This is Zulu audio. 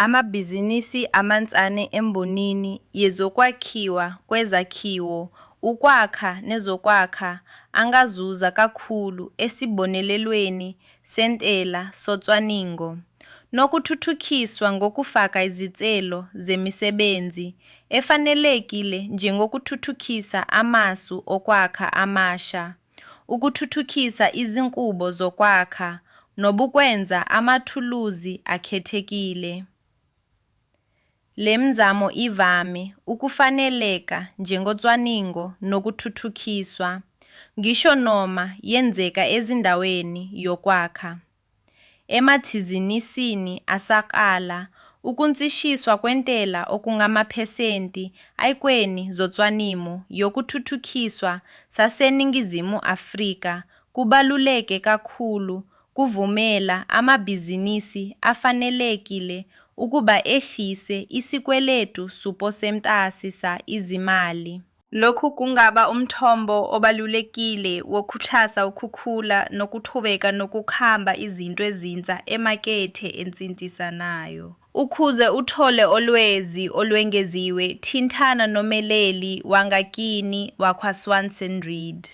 Amabhizinisi amancane embonini yezokwakhiwa kwezakhiwo, ukwakha nezokwakha angazuza kakhulu esibonelelweni sentela socwaningo nokuthuthukiswa ngokufaka izicelo zemisebenzi efanelekile njengokuthuthukisa amasu okwakha amasha, ukuthuthukisa izinqubo zokwakha nobukwenza amathuluzi akhethekile. Le mzamo ivame ukufaneleka njengocwaningo nokuthuthukiswa, ngisho noma yenzeka ezindaweni yokwakha. Emathizinisini asaqala, ukuncishiswa kwentela okungamaphesenti aykweni zocwanimo yokuthuthukiswa saseNingizimu Afrika kubaluleke kakhulu kuvumela amabhizinisi afanelekile ukuba ehlise isikweletu suposemtasi sa izimali. Lokhu kungaba umthombo obalulekile wokuxhasa ukukhula nokuqhubeka nokukhamba izinto ezintsha emakethe encintisanayo. Ukuze uthole olwezi olwengeziwe thintana nomeleli wangakini wakwa-Swanson Reed.